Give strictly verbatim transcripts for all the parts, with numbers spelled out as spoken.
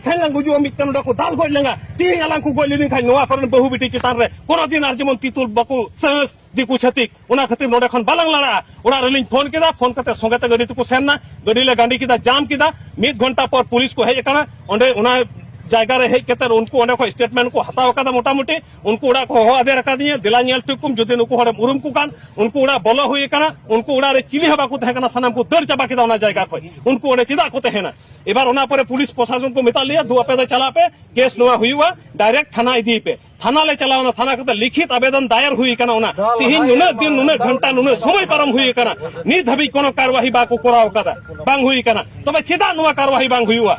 ᱠᱷᱟᱱ ᱞᱟᱝ ᱜᱩᱡᱩᱜᱼᱟ, ᱢᱤᱫᱴᱮᱱ ᱱᱚᱰᱮ ᱠᱚ ᱫᱟᱞ ᱜᱚᱡ ᱞᱟᱝᱟ᱾ ᱛᱤᱦᱤᱧ ᱟᱞᱟᱝ ᱠᱚ ᱜᱚᱡ ᱞᱮᱱ ᱠᱷᱟᱱ ᱱᱚᱣᱟ ᱠᱚᱨᱮᱱ ᱵᱟᱹᱦᱩ ᱵᱤᱴᱤ ᱪᱮᱛᱟᱱ ᱨᱮ ᱠᱳᱱᱳ ᱫᱤᱱ ᱟᱨ ᱡᱮᱢᱚᱱ ᱛᱤᱛᱩᱞ ᱵᱟᱠᱚ ᱥᱟᱦᱥ ᱫᱤᱠᱩ ᱪᱷᱟᱹᱛᱤᱠ᱾ ᱚᱱᱟ ᱠᱷᱟᱹᱛᱤᱨ ᱱᱚᱰᱮ ᱠᱷᱚᱱ ᱵᱟᱞᱟᱝ ᱞᱟᱲᱟᱜᱼᱟ᱾ ᱚᱲᱟᱜ ᱨᱮᱞᱤᱧ ᱯᱷᱳᱱ ᱠᱮᱫᱟ, ᱯᱷᱳᱱ ᱠᱟᱛᱮ ᱥᱚᱸᱜᱮ ᱛᱮ ᱜᱟᱹᱰᱤ ᱛᱮᱠᱚ ᱥᱮᱱ ᱱᱟ, ᱜᱟᱹᱰᱤ ᱞᱮ ᱜᱟᱹᱰᱤ ᱠᱮᱫᱟ, ᱡᱟᱢ ᱠᱮᱫᱟ᱾ ᱢᱤᱫ ᱜᱷᱚᱱᱴᱟ ᱯᱚᱨ ᱯᱩᱞᱤᱥ ᱠᱚ ᱦᱮᱡ ᱟᱠᱟᱱᱟ᱾ ᱚᱸᱰᱮ ᱚᱱᱟ ᱡᱟᱭᱜᱟ ᱨᱮ ᱦᱮᱡ ᱠᱟᱛᱮ ᱩᱱᱠᱩ ᱚᱸᱰᱮ ᱠᱷᱚᱱ ᱥᱴᱮᱴᱢᱮᱱᱴ ᱠᱚ ᱦᱟᱛᱟᱣ ᱟᱠᱟᱫᱟ ᱢᱚᱴᱟᱢᱩᱴᱤ᱾ ᱩᱱᱠᱩ ᱚᱲᱟᱜ ᱠᱚ ᱦᱚᱦᱚ ᱟᱫᱮᱨ ᱟᱠᱟᱫᱤᱧᱟ, "ᱫᱮᱞᱟ ᱧᱮᱞ ᱴᱷᱤᱠ ᱠᱚᱢ, ᱡᱩᱫᱤ ᱱᱩᱠᱩ ᱦᱚᱲᱮᱢ ᱩᱨᱩᱢ ᱠᱚ ᱠᱷᱟᱱ᱾" ᱩᱱᱠᱩ ᱚᱲᱟᱜ ᱵᱚᱞᱚ ᱦᱩᱭ ᱟᱠᱟᱱᱟ᱾ ᱩᱱᱠᱩ ᱚᱲᱟᱜ ᱨᱮ ᱪᱤᱞᱤ ᱦᱚᱸ ᱵᱟᱠᱚ ᱛᱟᱦᱮᱸ ᱠᱟᱱᱟ, ᱥᱟᱱᱟᱢ ᱠᱚ ᱫᱟᱹᱲ ᱪᱟᱵᱟ ᱠᱮᱫᱟ ᱚᱱᱟ ᱡᱟᱭᱜᱟ ᱠᱷᱚᱱ᱾ ᱩᱱᱠᱩ ᱚᱸᱰᱮ ᱪᱮᱫᱟᱜ ᱠᱚ ᱛᱟᱦᱮᱱᱟ? ᱮᱵᱟᱨ ᱚᱱᱟ ᱯᱚᱨᱮ ᱯᱩᱞᱤᱥ ᱯᱨᱚᱥᱟᱥᱚᱱ ᱠᱚ ᱢᱮᱛᱟᱜ ᱞᱮᱭᱟ, "ᱫᱩ ᱟᱯᱮ ᱫᱚ ᱪᱟᱞᱟᱜ ᱯᱮ, ᱠᱮᱥ ᱱᱚᱣᱟ ᱦᱩᱭᱩᱜᱼᱟ, ᱰᱟᱭᱨᱮᱠᱴ ᱛᱷᱟᱱᱟ ᱤᱫᱤᱭ ᱯᱮ᱾" ᱛᱷᱟᱱᱟ ᱞᱮ ᱪᱟᱞᱟᱣ ᱮᱱᱟ, ᱛᱷᱟᱱᱟ ᱠᱟᱛᱮ ᱞᱤᱠᱷᱤᱛ ᱟᱵᱮᱫᱚᱱ ᱫᱟᱭᱮᱨ ᱦᱩᱭ ᱟᱠᱟᱱᱟ᱾ ᱚᱱᱟ ᱛᱤᱦᱤᱧ ᱱᱩᱱᱟᱹᱜ ᱫᱤᱱ, ᱱᱩᱱᱟᱹᱜ ᱜᱷᱚᱱᱴᱟ, ᱱᱩᱱᱟᱹᱜ ᱥᱚᱢᱚᱭ ᱯᱟᱨᱚᱢ ᱦᱩᱭ ᱟᱠᱟᱱᱟ, ᱱᱤᱛ ᱫᱷᱟᱹᱵᱤᱡ ᱠᱳᱱᱳ ᱠᱟᱨᱣᱟᱦᱤ ᱵᱟᱠᱚ ᱠᱚᱨᱟᱣ ᱟᱠᱟᱫᱟ, ᱵᱟᱝ ᱦᱩᱭ ᱟᱠᱟᱱᱟ᱾ ᱛᱚᱵᱮ ᱪᱮᱫᱟᱜ ᱱᱚᱣᱟ ᱠᱟᱨᱣᱟᱦᱤ ᱵᱟᱝ ᱦᱩᱭᱩᱜᱼᱟ?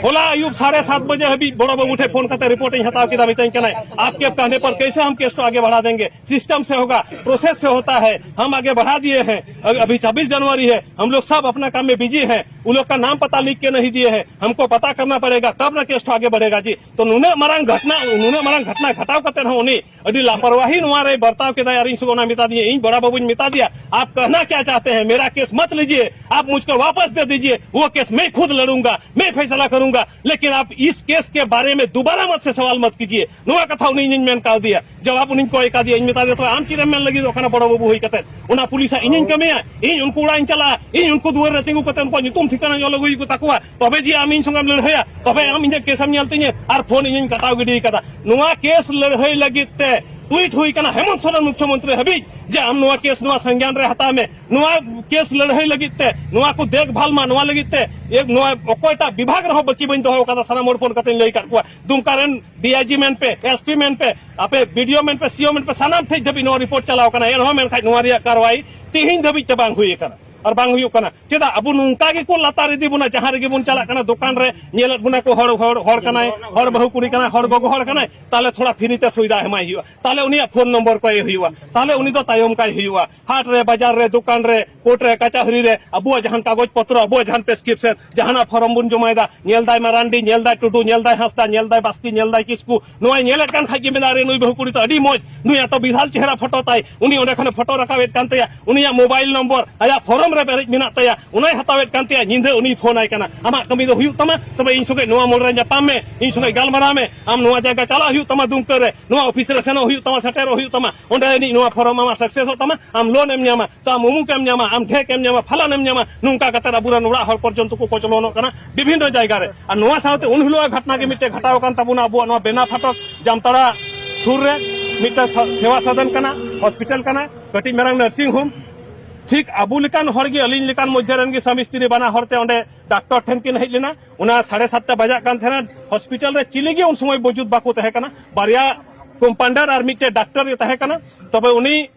ᱦᱚᱞᱟ ᱟᱹᱭᱩᱵ ᱥᱟᱲᱮ ᱥᱟᱛ ᱵᱟᱡᱮ ᱦᱟᱹᱵᱤᱡ ᱵᱚᱲᱚ ᱵᱟᱹᱵᱩ ᱴᱷᱮᱱ ᱯᱷᱳᱱ ᱠᱟᱛᱮ ᱨᱤᱯᱳᱨᱴ ᱤᱧ ᱦᱟᱛᱟᱣ ᱠᱮᱫᱟ, ᱢᱮᱛᱟᱹᱧ ᱠᱟᱱᱟᱭ, "आपके कहने पर कैसे हम केस को आगे बढ़ा देंगे? सिस्टम से होगा, प्रोसेस से होता है, हम आगे बढ़ा दिए हैं, अभी छब्बीस जनवरी है, हम लोग सब अपना काम में बिजी हैं, उन लोग का नाम पता लिख के नहीं दिए हैं, हमको पता करना पड़ेगा, तब ना केस तो आगे बढ़ेगा जी।" ᱛᱚ ᱱᱩᱱᱟᱹᱜ ᱢᱟᱨᱟᱝ ᱜᱷᱚᱴᱱᱟ, ᱱᱩᱱᱟᱹᱜ ᱢᱟᱨᱟᱝ ᱜᱷᱚᱴᱱᱟ ᱜᱷᱟᱴᱟᱣ ᱠᱟᱛᱮ ᱦᱚᱸ ᱩᱱᱤ ᱟᱹᱰᱤ ᱞᱟᱯᱚᱨᱣᱟᱦᱤ ᱱᱚᱣᱟ ᱨᱮ ᱵᱟᱨᱛᱟᱣ ᱠᱮᱫᱟᱭ᱾ ᱟᱨ ᱤᱧ ᱥᱚᱸᱜᱮ ᱚᱱᱟ ᱢᱮᱛᱟ ᱫᱤᱧᱟ, ᱤᱧ ᱵᱚᱲᱟ ᱵᱟᱹᱵᱩᱧ ᱢᱮᱛᱟ ᱫᱮᱭᱟ, "आप कहना क्या चाहते हैं, मेरा केस मत लीजिए, आप मुझको वापस दे दीजिए, वो केस मैं खुद लड़ूंगा, मैं फैसला करूंगा, लेकिन आप इस केस के बारे में दोबारा मत से सवाल मत कीजिए।" ᱱᱚᱣᱟ ᱠᱟᱛᱷᱟ ᱩᱱᱤ ᱤᱧᱤᱧ ᱢᱮᱱ ᱠᱟᱣᱫᱮᱭᱟ, ᱡᱚᱵᱟᱵ ᱩᱱᱤᱧ ᱠᱚᱭ ᱠᱟᱫᱮᱭᱟ᱾ ᱤᱧ ᱢᱮᱛᱟ ᱫᱮᱭᱟ, "ᱛᱚᱵᱮ ᱟᱢ ᱪᱮᱫ ᱮᱢ ᱢᱮᱱ ᱞᱟᱹᱜᱤᱫᱚᱜ ᱠᱟᱱᱟ ᱵᱚᱲᱚ ᱵᱟᱹᱵᱩ ᱦᱩᱭ ᱠᱟᱛᱮ? ᱚᱱᱟ ᱯᱩᱞᱤᱥᱟᱜ ᱤᱧᱤᱧ ᱠᱟᱹᱢᱤᱭᱟ, ᱤᱧ ᱩᱱᱠᱩ ᱚᱲᱟᱜ ᱤᱧ ᱪᱟᱞᱟᱜᱼᱟ, ᱤᱧ ᱩᱱᱠᱩ ᱫᱩᱣᱟᱹᱨ ᱨᱮ ᱛᱤᱸᱜᱩ ᱠᱟᱛᱮ ᱩᱱᱠᱩᱣᱟᱜ ᱧᱩᱛᱩᱢ ᱴᱷᱤᱠᱟᱹᱱᱟᱧ ᱚᱞ ᱟᱹᱜᱩᱭ ᱛᱟᱠᱚᱣᱟ, ᱛᱚᱵᱮ ᱡᱮ ᱟᱢ ᱤᱧ ᱥᱚᱸᱜᱮᱢ ᱞᱟᱹᱲᱦᱟᱹᱭᱟ, ᱛᱚᱵᱮ ᱟᱢ ᱤᱧᱟᱹᱜ ᱠᱮᱥ ᱮᱢ ᱧᱮᱞ ᱛᱤᱧᱟᱹ?" ᱟᱨ ᱯᱷᱳᱱ ᱤᱧᱤᱧ ᱠᱟᱴᱟᱣ ᱜᱤᱰᱤ ᱠᱟᱫᱟ᱾ ᱱᱚᱣᱟ ᱠᱮᱥ ᱞᱟᱹᱲᱦᱟᱹᱭ ᱞᱟᱹᱜᱤᱫ ᱛᱮ ᱴᱩᱭᱤᱴ ᱦᱩᱭ ᱠᱟᱱᱟ ᱦᱮᱢᱚᱱᱛ ᱥᱚᱨᱮᱱ ᱢᱩᱠᱷᱭᱚᱢᱚᱱᱛᱨᱤ ᱦᱟᱹᱵᱤᱡ ᱡᱮ, "ᱟᱢ ᱱᱚᱣᱟ ᱠᱮᱥ ᱱᱚᱣᱟ ᱥᱚᱝᱜᱮᱭᱟᱱ ᱨᱮ ᱦᱟᱛᱟᱣ ᱢᱮ, ᱱᱚᱣᱟ ᱠᱮᱥ ᱞᱟᱹᱲᱦᱟᱹᱭ ᱞᱟᱹᱜᱤᱫ ᱛᱮ, ᱱᱚᱣᱟ ᱠᱚ ᱫᱮᱠᱷᱵᱷᱟᱞ ᱢᱟ, ᱱᱚᱣᱟ ᱞᱟᱹᱜᱤᱫ ᱛᱮ ᱮ, ᱱᱚᱣᱟ ᱚᱠᱚᱭᱴᱟᱜ ᱵᱤᱵᱷᱟᱜᱽ ᱨᱮᱦᱚᱸ ᱵᱟᱹᱠᱤ ᱵᱟᱹᱧ ᱫᱚᱦᱚ ᱠᱟᱫᱟ, ᱥᱟᱱᱟᱢ ᱦᱚᱲ ᱯᱷᱳᱱ ᱠᱟᱛᱮᱧ ᱞᱟᱹᱭ ᱟᱠᱟᱫ ᱠᱚᱣᱟ, ᱫᱩᱢᱠᱟ ᱨᱮᱱ ᱰᱤᱟᱭᱡᱤ ᱢᱮᱱ ᱯᱮ, ᱮᱥᱯᱤ ᱢᱮᱱ ᱯᱮ, ᱟᱯᱮ ᱵᱤᱰᱤᱳ ᱢᱮᱱ ᱯᱮ, ᱥᱤᱳ ᱢᱮᱱ ᱯᱮ, ᱥᱟᱱᱟᱢ ᱴᱷᱮᱡ ᱫᱷᱟᱹᱵᱤᱡ ᱱᱚᱣᱟ ᱨᱤᱯᱳᱨᱴ ᱪᱟᱞᱟᱣ ᱠᱟᱱᱟ, ᱮᱱᱦᱚᱸ ᱢᱮᱱᱠᱷᱟᱡ ᱱᱚᱣᱟ ᱨᱮᱭᱟᱜ ᱠᱟᱨᱣᱟᱭ ᱛᱤᱦᱤᱧ ᱫᱷᱟᱹᱵᱤᱡ ᱛᱮ ᱵᱟᱝ ᱦᱩᱭ ᱟᱠᱟᱱᱟ ᱟᱨ ᱵᱟᱝ ᱦᱩᱭᱩᱜ ᱠᱟᱱᱟ᱾ ᱪᱮᱫᱟᱜ ᱟᱵᱚ ᱱᱚᱝᱠᱟ ᱜᱮᱠᱚ ᱞᱟᱛᱟᱨ ᱤᱫᱤ ᱵᱚᱱᱟ? ᱡᱟᱦᱟᱸ ᱨᱮᱜᱮ ᱵᱚᱱ ᱪᱟᱞᱟᱜ ᱠᱟᱱᱟ, ᱫᱚᱠᱟᱱ ᱨᱮ ᱧᱮᱞᱮᱫ ᱵᱚᱱᱟ ᱠᱚ, ᱦᱚᱲ, ᱦᱚᱲ, ᱦᱚᱲ ᱠᱟᱱᱟᱭ, ᱦᱚᱲ ᱵᱟᱹᱦᱩ ᱠᱩᱲᱤ ᱠᱟᱱᱟᱭ, ᱦᱚᱲ ᱜᱚᱜᱚ ᱦᱚᱲ ᱠᱟᱱᱟᱭ, ᱛᱟᱦᱞᱮ ᱛᱷᱚᱲᱟ ᱯᱷᱤᱨᱤ ᱛᱮ ᱥᱚᱭᱫᱟ ᱮᱢᱟᱭ ᱦᱩᱭᱩᱜᱼᱟ, ᱛᱟᱦᱞᱮ ᱩᱱᱤᱭᱟᱜ ᱯᱷᱳᱱ ᱱᱚᱢᱵᱚᱨ ᱠᱚᱭ ᱦᱩᱭᱩᱜᱼᱟ, ᱛᱟᱦᱞᱮ ᱩᱱᱤ ᱫᱚ ᱛᱟᱭᱚᱢ ᱠᱟᱭ ᱦᱩᱭᱩᱜᱼᱟ᱾ ᱦᱟᱴ ᱨᱮ, ᱵᱟᱡᱟᱨ ᱨᱮ, ᱫᱚᱠᱟᱱ ᱨᱮ, ᱠᱳᱨᱴ ᱨᱮ, ᱠᱟᱪᱟᱦᱟᱹᱨᱤ ᱨᱮ, ᱟᱵᱚᱣᱟᱜ ᱡᱟᱦᱟᱱ ᱠᱟᱜᱚᱡᱽ ᱯᱚᱛᱨᱚ, ᱟᱵᱚᱣᱟᱜ ᱡᱟᱦᱟᱱ ᱯᱨᱮᱥᱠᱨᱤᱯᱥᱚᱱ, ᱡᱟᱦᱟᱱᱟᱜ ᱯᱷᱚᱨᱚᱢ ᱵᱚᱱ ᱡᱚᱢᱟᱭᱮᱫᱟ, ᱧᱮᱞ ᱫᱟᱭ ᱢᱟᱨᱟᱱᱰᱤ, ᱧᱮᱞ ᱫᱟᱭ ᱴᱩᱰᱩ, ᱧᱮᱞ ᱫᱟᱭ ᱦᱟᱸᱥᱫᱟ, ᱧᱮᱞ ᱫᱟᱭ ᱵᱟᱥᱠᱮ, ᱧᱮᱞ ᱫᱟᱭ ᱠᱤᱥᱠᱩ, ᱱᱚᱣᱟᱭ ᱧᱮᱞᱮᱫ ᱠᱟᱱ ᱠᱷᱟᱡ ᱜᱮ ᱢᱮᱱᱟ, "ᱟᱨᱮ, ᱱᱩᱭ ᱵᱟᱹᱦᱩ ᱠᱩᱲᱤ ᱛᱚ ᱟᱹᱰᱤ ᱢᱚᱡᱽ, ᱱᱩᱭᱟᱜ ᱛᱚ ᱵᱤᱥᱟᱞ ᱪᱮᱦᱨᱟ ᱯᱷᱳᱴᱳ ᱛᱟᱭ", ᱩᱱᱤ ᱚᱸᱰᱮ ᱠᱷᱚᱱᱮ ᱯᱷᱳᱴᱳ ᱨᱟᱠᱟᱵᱮᱫ ᱠᱟᱱ ᱛᱟᱭᱟ, ᱩᱱᱤᱭᱟᱜ ᱢᱳᱵᱟᱭᱤᱞ ᱱᱚᱢᱵᱚᱨ, ᱟᱭᱟᱜ ᱯᱷᱚᱨᱚᱢ ᱨᱮ ᱯᱮᱨᱮᱡ ᱢᱮᱱᱟᱜ ᱛᱟᱭᱟ, ᱚᱱᱟᱭ ᱦᱟᱛᱟᱣᱮᱫ ᱠᱟᱱ ᱛᱟᱭᱟ, ᱧᱤᱫᱟᱹ ᱩᱱᱤᱭ ᱯᱷᱳᱱ ᱟᱭ ᱠᱟᱱᱟ, "ᱟᱢᱟᱜ ᱠᱟᱹᱢᱤ ᱫᱚ ᱦᱩᱭᱩᱜ ᱛᱟᱢᱟ, ᱛᱚᱵᱮ ᱤᱧ ᱥᱚᱸᱜᱮ ᱱᱚᱣᱟ ᱢᱳᱲ ᱨᱮ ᱧᱟᱯᱟᱢ ᱢᱮ, ᱤᱧ ᱥᱚᱸᱜᱮ ᱜᱟᱞᱢᱟᱨᱟᱣ ᱢᱮ, ᱟᱢ ᱱᱚᱣᱟ ᱡᱟᱭᱜᱟ ᱪᱟᱞᱟᱜ ᱦᱩᱭᱩᱜ ᱛᱟᱢᱟ ᱫᱩᱢᱠᱟᱹ ᱨᱮ, ᱱᱚᱣᱟ ᱚᱯᱷᱤᱥ ᱨᱮ ᱥᱮᱱᱚᱜ ᱦᱩᱭᱩᱜ ᱛᱟᱢᱟ, ᱥᱮᱴᱮᱨᱚᱜ ᱦᱩᱭᱩᱜ ᱛᱟᱢᱟ, ᱚᱸᱰᱮ ᱟᱹᱱᱤᱡ ᱱᱚᱣᱟ ᱯᱷᱚᱨᱚᱢ ᱟᱢᱟᱜ ᱥᱟᱠᱥᱮᱥᱚᱜ ᱛᱟᱢᱟ, ᱟᱢ ᱞᱳᱱ ᱮᱢ ᱧᱟᱢᱟ, ᱛᱚ ᱟᱢ ᱩᱢᱩᱠ ᱮᱢ ᱧᱟᱢᱟ, ᱟᱢ ᱰᱷᱮᱠ ᱮᱢ ᱧᱟᱢᱟ, ᱯᱷᱟᱞᱟᱱ ᱮᱢ ᱧᱟᱢᱟ", ᱱᱚᱝᱠᱟ ᱠᱟᱛᱮ ᱟᱵᱚᱨᱮᱱ ᱚᱲᱟᱜ ᱦᱚᱲ ᱯᱚᱨᱡᱚᱱᱛᱚ ᱠᱚ ᱠᱚᱪᱞᱚᱱᱚᱜ ᱠᱟᱱᱟ ᱵᱤᱵᱷᱤᱱᱱᱚ ᱡᱟᱭᱜᱟ ᱨᱮ᱾ ᱟᱨ ᱱᱚᱣᱟ ᱥᱟᱶᱛᱮ ᱩᱱ ᱦᱤᱞᱳᱜ ᱜᱷᱚᱴᱱᱟ ᱜᱮ ᱢᱤᱫᱴᱮᱡ ᱜᱷᱚᱴᱟᱣ ᱟᱠᱟᱱ ᱛᱟᱵᱚᱱᱟ ᱟᱵᱚᱣᱟᱜ ᱱᱚᱣᱟ ᱵᱮᱱᱟ ᱯᱷᱟᱴᱚᱠ ᱡᱟᱢᱛᱟᱲᱟ ᱥᱩᱨ ᱨᱮ, ᱢᱤᱫᱴᱮᱡ ᱥᱟ-, ᱥᱮᱵᱟ ᱥᱚᱫᱚᱱ ᱠᱟᱱᱟ, ᱦᱚᱥᱯᱤᱴᱟᱞ ᱠᱟᱱᱟ, ᱠᱟᱹᱴᱤᱡ ᱢᱟᱨᱟᱝ ᱱᱟᱨᱥᱤᱝ ᱦᱳᱢ᱾ ᱴᱷᱤᱠ ᱟᱵᱚ ᱞᱮᱠᱟᱱ ᱦᱚᱲ ᱜᱮ, ᱟᱹᱞᱤᱧ ᱞᱮᱠᱟᱱ ᱢᱚᱫᱽᱫᱷᱮ ᱨᱮᱱ ᱜᱮ ᱥᱟᱢᱤ ᱥᱛᱨᱤ ᱵᱟᱱᱟ ᱦᱚᱲ ᱛᱮ ᱚᱸᱰᱮ ᱰᱟᱠᱛᱚᱨ ᱴᱷᱮᱱ ᱠᱤᱱ ᱦᱮᱡ ᱞᱮᱱᱟ᱾ ᱚᱱᱟ ᱥᱟᱲᱮ ᱥᱟᱛᱴᱟ ᱵᱟᱡᱟᱜ ᱠᱟᱱ ᱛᱟᱦᱮᱱᱟ᱾ ᱦᱚᱥᱯᱤᱴᱟᱞ ᱨᱮ ᱪᱤᱞᱤ ᱜᱮ ᱩᱱ ᱥᱚᱢᱚᱭ ᱢᱚᱡᱩᱫ ᱵᱟᱠᱚ ᱛᱟᱦᱮᱸ ᱠᱟᱱᱟ᱾ ᱵᱟᱨᱭᱟ ᱠᱚᱢᱯᱟᱣᱩᱱᱰᱟᱨ ᱟᱨ ᱢᱤᱫᱴᱮᱡ ᱰᱟᱠᱛᱟᱨ ᱜᱮ ᱛᱟᱦᱮᱸ ᱠᱟᱱᱟ᱾ ᱛᱚᱵᱮ ᱩᱱᱤ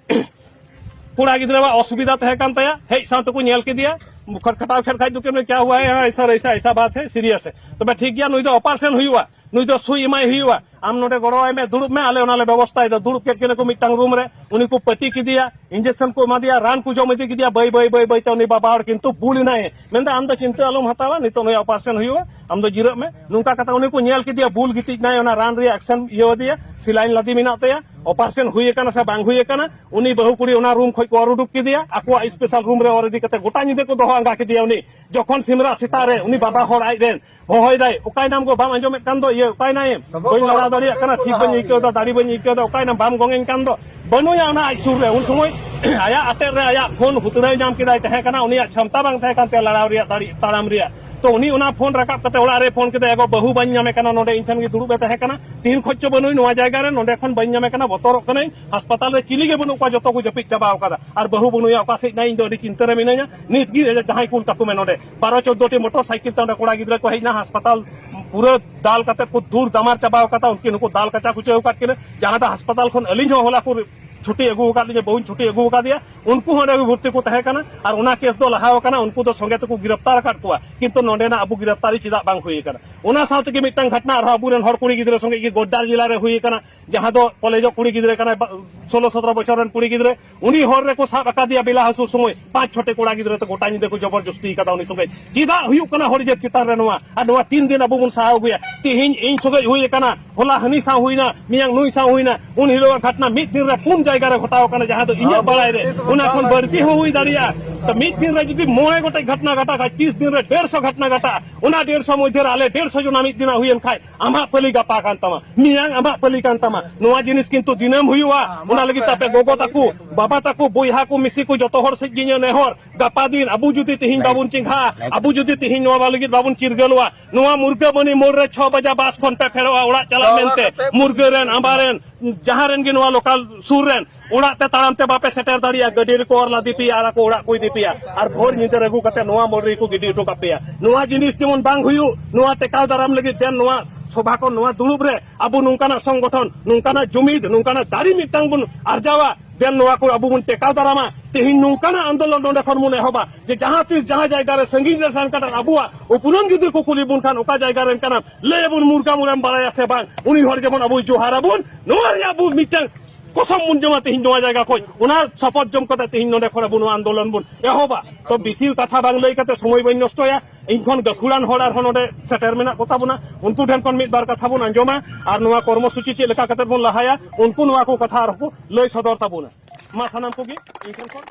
ᱠᱚᱲᱟ ᱜᱤᱫᱽᱨᱟᱹᱣᱟᱜ ᱚᱥᱩᱵᱤᱫᱷᱟ ᱛᱟᱦᱮᱸ ᱠᱟᱱ ᱛᱟᱭᱟ, ᱦᱮᱡ ᱥᱟᱶ ᱛᱮᱠᱚ ᱧᱮᱞ ᱠᱮᱫᱮᱭᱟ᱾ ᱠᱷᱟᱴᱠᱷᱟᱴᱟᱣ ᱠᱷᱮᱞ ᱠᱷᱟᱡ ᱫᱚ ᱠᱮᱢ, "ᱠᱭᱟ ᱦᱩᱣᱟ ᱦᱟᱭ? ᱦᱟᱸ, ᱥᱟᱨ, ᱮᱥᱟ, ᱮᱥᱟ ᱵᱟᱛ ᱦᱟᱭ, ᱥᱤᱨᱤᱭᱟᱥ ᱦᱟᱭ᱾" ᱛᱚᱵᱮ ᱴᱷᱤᱠ ᱜᱮᱭᱟ, ᱱᱩᱭ ᱫᱚ ᱚᱯᱟᱨᱮᱥᱚᱱ ᱦᱩᱭᱩᱜᱼᱟ, ᱱᱩᱭ ᱫᱚ ᱥᱩᱭ ᱮᱢᱟᱭ ᱦᱩᱭᱩᱜᱼᱟ, ᱟᱢ ᱱᱚᱰᱮ ᱜᱚᱲᱚ ᱟᱭ ᱢᱮ, ᱫᱩᱲᱩᱵ ᱢᱮ, ᱟᱞᱮ ᱚᱱᱟ ᱞᱮ ᱵᱮᱵᱚᱥᱛᱷᱟᱭᱮᱫᱟ᱾ ᱫᱩᱲᱩᱵ ᱠᱮᱫ ᱠᱤᱱᱟ ᱠᱚ ᱢᱤᱫᱴᱟᱝ ᱨᱩᱢ ᱨᱮ, ᱩᱱᱤ ᱠᱚ ᱯᱟᱹᱴᱤ ᱠᱮᱫᱮᱭᱟ, ᱤᱧᱡᱮᱠᱥᱚᱱ ᱠᱚ ᱮᱢᱟ ᱫᱮᱭᱟ, ᱨᱟᱱ ᱠᱚ ᱡᱚᱢ ᱤᱫᱤ ᱠᱮᱫᱮᱭᱟ᱾ ᱵᱟᱹᱭ ᱵᱟᱹᱭ ᱵᱟᱹᱭ ᱵᱟᱹᱭ ᱛᱮ ᱩᱱᱤ ᱵᱟᱵᱟ ᱦᱚᱲ ᱠᱤᱱᱛᱩ ᱵᱩᱞ ᱮᱱᱟᱭ᱾ ᱢᱮᱱᱫᱟ, "ᱟᱢ ᱫᱚ ᱪᱤᱱᱛᱟᱹ ᱟᱞᱚᱢ ᱦᱟᱛᱟᱣᱟ, ᱱᱤᱛᱚᱜ ᱱᱩᱭᱟᱜ ᱚᱯᱟᱨᱮᱥᱚᱱ ᱦᱩᱭᱩᱜᱼᱟ, ᱟᱢ ᱫᱚ ᱡᱤᱨᱟᱹᱜ ᱢᱮ᱾" ᱱᱚᱝᱠᱟ ᱠᱟᱛᱮ ᱩᱱᱤ ᱠᱚ ᱧᱮᱞ ᱠᱮᱫᱮᱭᱟ, ᱵᱩᱞ ᱜᱤᱛᱤᱡ ᱱᱟᱭ, ᱚᱱᱟ ᱨᱟᱱ ᱨᱮᱭᱟᱜ ᱮᱠᱥᱮᱱ ᱤᱭᱟᱹ ᱟᱫᱮᱭᱟ, ᱥᱤᱞᱟᱭᱤᱱ ᱞᱟᱫᱮ ᱢᱮᱱᱟᱜ ᱛᱟᱭᱟ, ᱚᱯᱟᱨᱮᱥᱚᱱ ᱦᱩᱭ ᱟᱠᱟᱱᱟ ᱥᱮ ᱵᱟᱝ ᱦᱩᱭ ᱟᱠᱟᱱᱟ᱾ ᱩᱱᱤ ᱵᱟᱹᱦᱩ ᱠᱩᱲᱤ ᱚᱱᱟ ᱨᱩᱢ ᱠᱷᱚᱡ ᱠᱚ ᱚᱨ ᱩᱰᱩᱠ ᱠᱮᱫᱮᱭᱟ, ᱟᱠᱚᱣᱟᱜ ᱥᱯᱮᱥᱟᱞ ᱨᱩᱢ ᱨᱮ ᱚᱨ ᱤᱫᱤ ᱠᱟᱛᱮ ᱜᱚᱴᱟ ᱧᱤᱫᱟᱹ ᱠᱚ ᱫᱚᱦᱚ ᱟᱸᱜᱟ ᱠᱮᱫᱮᱭᱟ᱾ ᱩᱱᱤ ᱡᱚᱠᱷᱚᱱ ᱥᱤᱢᱨᱟᱜ ᱥᱮᱛᱟᱜ ᱨᱮ ᱩᱱᱤ ᱵᱟᱵᱟ ᱦᱚᱲ ᱟᱡ ᱨᱮᱱ ᱦᱚᱦᱚᱭᱮᱫᱟᱭ, "ᱚᱠᱟᱭᱱᱟᱢ ᱜᱚ, ᱵᱟᱢ ᱟᱸᱡᱚᱢᱮᱫ ᱠᱟᱱ ᱫᱚ? ᱤᱭᱟᱹ, ᱚᱠᱟᱭᱱᱟᱭᱮᱢ? ᱵᱟᱹᱧ ᱞᱟᱲᱟᱣ ᱫᱟᱲᱮᱭᱟᱜ ᱠᱟᱱᱟ, ᱴᱷᱤᱠ ᱵᱟᱹᱧ ᱟᱹᱭᱠᱟᱹᱣ ᱮᱫᱟ, ᱫᱟᱲᱮ ᱵᱟᱹᱧ ᱟᱹᱭᱠᱟᱹᱣ ᱮᱫᱟ, ᱚᱠᱟᱭᱱᱟᱢ? ᱵᱟᱢ ᱜᱚᱝ ᱤᱧ ᱠᱟᱱ ᱫᱚ?" ᱵᱟᱹᱱᱩᱭᱟ ᱚᱱᱟ ᱟᱡ ᱥᱩᱨ ᱨᱮ᱾ ᱩᱱ ᱥᱚᱢᱚᱭ ᱟᱭᱟᱜ ᱟᱴᱮᱫ ᱨᱮ ᱟᱭᱟᱜ ᱯᱷᱳᱱ ᱦᱩᱛᱲᱟᱹᱣ ᱧᱟᱢ ᱠᱮᱫᱟᱭ, ᱛᱟᱦᱮᱸ ᱠᱟᱱᱟ, ᱩᱱᱤᱭᱟᱜ ᱠᱷᱟᱢᱛᱟ ᱵᱟᱝ ᱛᱟᱦᱮᱸ ᱠᱟᱱ ᱛᱟᱭᱟ ᱞᱟᱲᱟᱣ ᱨᱮᱭᱟᱜ, ᱫᱟᱲᱮ ᱛᱟᱲᱟᱢ ᱨᱮᱭᱟᱜ᱾ ᱛᱚ ᱩᱱᱤ ᱚᱱᱟ ᱯᱷᱳᱱ ᱨᱟᱠᱟᱵ ᱠᱟᱛᱮ ᱚᱲᱟᱜ ᱨᱮ ᱯᱷᱳᱱ ᱠᱮᱫᱟ, "ᱮ ᱜᱚ, ᱵᱟᱹᱦᱩ ᱵᱟᱹᱧ ᱧᱟᱢᱮ ᱠᱟᱱᱟ, ᱱᱚᱰᱮ ᱤᱧ ᱴᱷᱮᱱ ᱜᱮ ᱫᱩᱲᱩᱵ ᱮ ᱛᱟᱦᱮᱸ ᱠᱟᱱᱟ, ᱛᱤᱦᱤᱧ ᱠᱷᱚᱡ ᱪᱚ ᱵᱟᱹᱱᱩᱭ ᱱᱚᱣᱟ ᱡᱟᱭᱜᱟ ᱨᱮ, ᱱᱚᱰᱮ ᱠᱷᱚᱱ ᱵᱟᱹᱧ ᱧᱟᱢᱮ ᱠᱟᱱᱟ, ᱵᱚᱛᱚᱨᱚᱜ ᱠᱟᱹᱱᱟᱹᱧ, ᱦᱟᱥᱯᱟᱛᱟᱞ ᱨᱮ ᱪᱤᱞᱤ ᱜᱮ ᱵᱟᱹᱱᱩᱜ ᱠᱚᱣᱟ, ᱡᱚᱛᱚ ᱠᱚ ᱡᱟᱹᱯᱤᱫ ᱪᱟᱵᱟᱣ ᱠᱟᱫᱟ, ᱟᱨ ᱵᱟᱹᱦᱩ ᱵᱟᱹᱱᱩᱭᱟ, ᱚᱠᱟ ᱥᱮᱫ ᱱᱟᱭ, ᱤᱧ ᱫᱚ ᱟᱹᱰᱤ ᱪᱤᱱᱛᱟᱹ ᱨᱮ ᱢᱤᱱᱟᱹᱧᱟ, ᱱᱤᱛ ᱜᱮ ᱡᱟᱦᱟᱸᱭ ᱠᱩᱞ ᱠᱟᱠᱚ ᱢᱮ ᱱᱚᱰᱮ᱾" ᱵᱟᱨᱚ ᱪᱳᱫᱽᱫᱳ ᱴᱤ ᱢᱚᱴᱚᱨ ᱥᱟᱭᱠᱮᱞ ᱛᱮ ᱚᱸᱰᱮ ᱠᱚᱲᱟ ᱜᱤᱫᱽᱨᱟᱹ ᱠᱚ ᱦᱮᱡ ᱮᱱᱟ, ᱦᱟᱥᱯᱟᱛᱟᱞ ᱯᱩᱨᱟᱹ ᱫᱟᱞ ᱠᱟᱛᱮ ᱠᱚ ᱫᱩᱨ ᱫᱟᱢᱟᱨ ᱪᱟᱵᱟᱣ ᱠᱟᱫᱟ, ᱩᱱᱠᱤᱱ ᱦᱚᱸᱠᱚ ᱫᱟᱞ ᱠᱟᱪᱟ ᱠᱩᱪᱟᱹᱣ ᱟᱠᱟᱫ ᱠᱤᱱᱟ᱾ ᱡᱟᱦᱟᱸ ᱫᱚ ᱦᱟᱥᱯᱟᱛᱟᱞ ᱠᱷᱚᱱ ᱟᱹᱞᱤᱧ ᱦᱚᱸ ᱦᱚᱞᱟ ᱠᱚ ᱪᱷᱩᱴᱤ ᱟᱹᱜᱩ ᱟᱠᱟᱫ ᱞᱤᱧᱟ, ᱵᱟᱹᱦᱩᱧ ᱪᱷᱩᱴᱤ ᱟᱹᱜᱩ ᱟᱠᱟᱫᱮᱭᱟ, ᱩᱱᱠᱩ ᱦᱚᱸ ᱚᱸᱰᱮ ᱜᱮ ᱵᱷᱚᱨᱛᱤ ᱠᱚ ᱛᱟᱦᱮᱸ ᱠᱟᱱᱟ᱾ ᱟᱨ ᱚᱱᱟ ᱠᱮᱥ ᱫᱚ ᱞᱟᱦᱟ ᱟᱠᱟᱱᱟ, ᱩᱱᱠᱩ ᱫᱚ ᱥᱚᱸᱜᱮ ᱛᱮᱠᱚ ᱜᱤᱨᱟᱯᱛᱟᱨ ᱟᱠᱟᱫ ᱠᱚᱣᱟ, ᱠᱤᱱᱛᱩ ᱱᱚᱸᱰᱮᱱᱟᱜ ᱟᱵᱚ ᱜᱤᱨᱟᱯᱛᱟᱨᱤ ᱪᱮᱫᱟᱜ ᱵᱟᱝ ᱦᱩᱭ ᱟᱠᱟᱱᱟ? ᱚᱱᱟ ᱥᱟᱶ ᱛᱮᱜᱮ ᱢᱤᱫᱴᱟᱝ ᱜᱷᱚᱴᱱᱟ ᱟᱨᱦᱚᱸ ᱟᱵᱚᱨᱮᱱ ᱦᱚᱲ ᱠᱩᱲᱤ ᱜᱤᱫᱽᱨᱟᱹ ᱥᱚᱸᱜᱮ ᱜᱮ ᱜᱳᱰᱰᱟᱨ ᱡᱮᱞᱟ ᱨᱮ ᱦᱩᱭ ᱟᱠᱟᱱᱟ, ᱡᱟᱦᱟᱸ ᱫᱚ ᱠᱚᱞᱮᱡᱚᱜ ᱠᱩᱲᱤ ᱜᱤᱫᱽᱨᱟᱹ ᱠᱟᱱᱟᱭ, ᱵᱟ-, ᱥᱳᱞᱳ ᱥᱚᱛᱨᱚ ᱵᱚᱪᱷᱚᱨ ᱨᱮᱱ ᱠᱩᱲᱤ ᱜᱤᱫᱽᱨᱟᱹ, ᱩᱱᱤ ᱦᱚᱨ ᱨᱮᱠᱚ ᱥᱟᱵ ᱟᱠᱟᱫᱮᱭᱟ ᱵᱮᱞᱟ ᱦᱟᱹᱥᱩᱨ ᱥᱚᱢᱚᱭ, ᱯᱟᱸᱪ ᱪᱷᱚᱴᱤ ᱠᱚᱲᱟ ᱜᱤᱫᱽᱨᱟᱹ ᱛᱮ ᱜᱚᱴᱟ ᱧᱤᱫᱟᱹ ᱠᱚ ᱡᱚᱵᱚᱨ ᱡᱚᱥᱛᱤ ᱟᱠᱟᱫᱟ ᱩᱱᱤ ᱥᱚᱸᱜᱮ᱾ ᱪᱮᱫᱟᱜ ᱦᱩᱭᱩᱜ ᱠᱟᱱᱟ ᱦᱚᱲ ᱡᱟᱹᱛ ᱪᱮᱛᱟᱱ ᱨᱮ ᱱᱚᱣᱟ? ᱟᱨ ᱱᱚᱣᱟ ᱛᱤᱱ ᱫᱤᱱ ᱟᱵᱚ ᱵᱚᱱ ᱥᱟᱦᱟᱣ ᱟᱹᱜᱩᱭᱟ? ᱛᱮᱦᱮᱧ ᱤᱧ ᱥᱚᱸᱜᱮ ᱦᱩᱭ ᱟᱠᱟᱱᱟ, ᱦᱚᱞᱟ ᱦᱟᱹᱱᱤ ᱥᱟᱶ ᱦᱩᱭᱱᱟ, ᱢᱮᱭᱟᱝ ᱱᱩᱭ ᱥᱟᱶ ᱦᱩᱭᱱᱟ, ᱩᱱ ᱦᱤᱞᱳᱜ ᱜᱷᱚᱴᱱᱟ ᱢᱤᱫ ᱫᱤᱱ ᱨᱮ ᱯᱩᱱ ᱡᱟᱭᱜᱟ ᱨᱮ ᱜᱷᱚᱴᱟᱣ ᱟᱠᱟᱱᱟ, ᱡᱟᱦᱟᱸ ᱫᱚ ᱤᱧᱟᱹᱜ ᱵᱟᱲᱟᱭ ᱨᱮ ᱚᱱᱟ ᱠᱷᱚᱱ ᱵᱟᱹᱲᱛᱤ ᱦᱚᱸ ᱦᱩᱭ ᱫᱟᱲᱮᱭᱟᱜᱼᱟ᱾ ᱛᱚ ᱢᱤᱫ ᱫᱤᱱ ᱨᱮ ᱡᱩᱫᱤ ᱢᱚᱬᱮ ᱜᱚᱴᱮᱡ ᱜᱷᱚᱴᱱᱟ ᱜᱷᱟᱴᱟᱜ ᱠᱷᱟᱡ, ᱛᱤᱥ ᱫᱤᱱ ᱨᱮ ᱰᱮᱲᱥᱚ ᱜᱷᱚᱴᱱᱟ ᱜᱷᱟᱴᱟᱜᱼᱟ, ᱚᱱᱟ ᱰᱮᱲᱥᱚ ᱢᱚᱫᱽᱫᱷᱮ ᱨᱮ ᱟᱞᱮ ᱰᱮᱲᱥᱚ ᱡᱚᱱᱟ ᱢᱤᱫ ᱫᱤᱱᱟᱜ ᱦᱩᱭᱮᱱ ᱠᱷᱟᱡ, ᱟᱢᱟᱜ ᱯᱟᱹᱞᱤ ᱜᱟᱯᱟ ᱠᱟᱱ ᱛᱟᱢᱟ, ᱢᱮᱭᱟᱝ ᱟᱢᱟᱜ ᱯᱟᱹᱞᱤ ᱠᱟᱱ ᱛᱟᱢᱟ᱾ ᱱᱚᱣᱟ ᱡᱤᱱᱤᱥ ᱠᱤᱱᱛᱩ ᱫᱤᱱᱟᱹᱢ ᱦᱩᱭᱩᱜᱼᱟ᱾ ᱚᱱᱟ ᱞᱟᱹᱜᱤᱫ ᱛᱮ ᱟᱯᱮ ᱜᱚᱜᱚ ᱛᱟᱠᱚ, ᱵᱟᱵᱟ ᱛᱟᱠᱚ, ᱵᱚᱭᱦᱟ ᱠᱚ, ᱢᱤᱥᱤ ᱠᱚ, ᱡᱚᱛᱚ ᱦᱚᱲ ᱥᱮᱫ ᱜᱮ ᱤᱧᱟᱹᱜ ᱱᱮᱦᱚᱨ, ᱜᱟᱯᱟ ᱫᱤᱱ ᱟᱵᱚ ᱡᱩᱫᱤ ᱛᱮᱦᱮᱧ ᱵᱟᱵᱚᱱ ᱪᱮᱸᱜᱷᱟᱜᱼᱟ, ᱟᱵᱚ ᱡᱩᱫᱤ ᱛᱮᱦᱮᱧ ᱱᱚᱣᱟ ᱞᱟᱹᱜᱤᱫ ᱵᱟᱵᱚᱱ ᱪᱤᱨᱜᱟᱹᱞᱚᱜᱼᱟ, ᱱᱚᱣᱟ ᱢᱩᱨᱜᱟᱹᱵᱟᱹᱱᱤ ᱢᱳᱲ ᱨᱮ ᱪᱷᱚ ᱵᱟᱡᱟ ᱵᱟᱥ ᱠᱷᱚᱱ ᱯᱮ ᱯᱷᱮᱰᱚᱜᱼᱟ ᱚᱲᱟᱜ ᱪᱟᱞᱟᱜ ᱢᱮᱱᱛᱮ, ᱢᱩᱨᱜᱟᱹ ᱨᱮᱱ, ᱟᱢᱵᱟ ᱨᱮᱱ, ᱡᱟᱦᱟᱸ ᱨᱮᱱ ᱜᱮ ᱱᱚᱣᱟ ᱞᱳᱠᱟᱞ ᱥᱩᱨ ᱨᱮᱱ, ᱚᱲᱟᱜ ᱛᱮ ᱛᱟᱲᱟᱢ ᱛᱮ ᱵᱟᱯᱮ ᱥᱮᱴᱮᱨ ᱫᱟᱲᱮᱭᱟᱜᱼᱟ, ᱜᱟᱹᱰᱤ ᱨᱮᱠᱚ ᱚᱨ ᱞᱟᱫᱮ ᱯᱮᱭᱟ ᱟᱨ ᱟᱠᱚ ᱚᱲᱟᱜ ᱠᱚ ᱤᱫᱤ ᱯᱮᱭᱟ, ᱟᱨ ᱵᱷᱳᱨ ᱧᱤᱫᱟᱹ ᱨᱮ ᱟᱹᱜᱩ ᱠᱟᱛᱮ ᱱᱚᱣᱟ ᱢᱳᱲ ᱨᱮᱠᱚ ᱜᱤᱰᱤ ᱦᱚᱴᱚ ᱠᱟᱜ ᱯᱮᱭᱟ᱾ ᱱᱚᱣᱟ ᱡᱤᱱᱤᱥ ᱡᱮᱢᱚᱱ ᱵᱟᱝ ᱦᱩᱭᱩᱜ, ᱱᱚᱣᱟ ᱴᱮᱠᱟᱣ ᱫᱟᱨᱟᱢ ᱞᱟᱹᱜᱤᱫ ᱫᱮᱱ ᱱᱚᱣᱟ ᱥᱚᱵᱷᱟ ᱠᱷᱚᱱ, ᱱᱚᱣᱟ ᱫᱩᱲᱩᱵ ᱨᱮ ᱟᱵᱚ ᱱᱚᱝᱠᱟᱱᱟᱜ ᱥᱚᱝᱜᱚᱴᱷᱚᱱ, ᱱᱚᱝᱠᱟᱱᱟᱜ ᱡᱩᱢᱤᱫ, ᱱᱚᱝᱠᱟᱱᱟᱜ ᱫᱟᱲᱮ ᱢᱤᱫᱴᱟᱝ ᱵᱚᱱ ᱟᱨᱡᱟᱣᱟ, ᱫᱮᱱ ᱱᱚᱣᱟ ᱠᱚ ᱟᱵᱚ ᱵᱚᱱ ᱴᱮᱠᱟᱣ ᱫᱟᱨᱟᱢᱟ᱾ ᱛᱮᱦᱮᱧ ᱱᱚᱝᱠᱟᱱᱟᱜ ᱟᱱᱫᱳᱞᱚᱱ ᱱᱚᱰᱮ ᱠᱷᱚᱱ ᱵᱚᱱ ᱮᱦᱚᱵᱟ, ᱡᱮ ᱡᱟᱦᱟᱸ ᱛᱤᱥ ᱡᱟᱦᱟᱸ ᱡᱟᱭᱜᱟ ᱨᱮ ᱥᱟᱺᱜᱤᱧ ᱨᱮ ᱥᱮᱱ ᱠᱟᱛᱮ ᱟᱵᱚᱣᱟᱜ ᱩᱯᱨᱩᱢ ᱡᱩᱫᱤ ᱠᱚ ᱠᱩᱞᱤ ᱵᱚᱱ ᱠᱷᱟᱱ, ᱚᱠᱟ ᱡᱟᱭᱜᱟ ᱨᱮᱱ ᱠᱟᱱᱟᱢ, ᱞᱟᱹᱭ ᱟᱵᱚᱱ ᱢᱩᱨᱜᱟᱢ ᱩᱨᱟᱢ ᱵᱟᱲᱟᱭᱟ ᱥᱮ ᱵᱟᱝ, ᱩᱱᱤ ᱦᱚᱲ ᱡᱮᱢᱚᱱ ᱟᱵᱚᱭ ᱡᱚᱦᱟᱨ ᱟᱵᱚᱱ, ᱱᱚᱣᱟ ᱨᱮᱭᱟᱜ ᱟᱵᱚ ᱢᱤᱫᱴᱟᱝ ᱠᱚᱥᱚᱢ ᱵᱚᱱ ᱡᱚᱢᱟ ᱛᱮᱦᱮᱧ ᱱᱚᱣᱟ ᱡᱟᱭᱜᱟ ᱠᱷᱚᱱ, ᱚᱱᱟ ᱥᱚᱯᱚᱛ ᱡᱚᱢ ᱠᱟᱛᱮ ᱛᱮᱦᱮᱧ ᱱᱚᱰᱮ ᱠᱷᱚᱱ ᱟᱵᱚ ᱱᱚᱣᱟ ᱟᱱᱫᱳᱞᱚᱱ ᱵᱚᱱ ᱮᱦᱚᱵᱟ᱾ ᱛᱚ ᱵᱮᱥᱤ ᱠᱟᱛᱷᱟ ᱵᱟᱝ ᱞᱟᱹᱭ ᱠᱟᱛᱮ ᱥᱚᱢᱚᱭ ᱵᱟᱹᱧ ᱱᱚᱥᱴᱚᱭᱟ, ᱤᱧ ᱠᱷᱚᱱ ᱜᱟᱹᱠᱷᱩᱲᱟᱱ ᱦᱚᱲ ᱟᱨᱦᱚᱸ ᱱᱚᱰᱮ ᱥᱮᱴᱮᱨ ᱢᱮᱱᱟᱜ ᱠᱚ ᱛᱟᱵᱚᱱᱟ, ᱩᱱᱠᱩ ᱴᱷᱮᱱ ᱠᱷᱚᱱ ᱢᱤᱫ ᱵᱟᱨ ᱠᱟᱛᱷᱟ ᱵᱚᱱ ᱟᱸᱡᱚᱢᱟ ᱟᱨ ᱱᱚᱣᱟ ᱠᱚᱨᱢᱚ ᱥᱩᱪᱤ ᱪᱮᱫ ᱞᱮᱠᱟ ᱠᱟᱛᱮ ᱵᱚᱱ ᱞᱟᱦᱟᱭᱟ, ᱩᱱᱠᱩ ᱱᱚᱣᱟ ᱠᱚ ᱠᱟᱛᱷᱟ ᱟᱨᱦᱚᱸ ᱠᱚ ᱞᱟᱹᱭ ᱥᱚᱫᱚᱨ ᱛᱟᱵᱚᱱᱟ᱾ ᱢᱟ ᱥᱟᱱᱟᱢ ᱠᱚᱜᱮ ᱤᱧ ᱴᱷᱮᱱ ᱠᱷᱚᱱ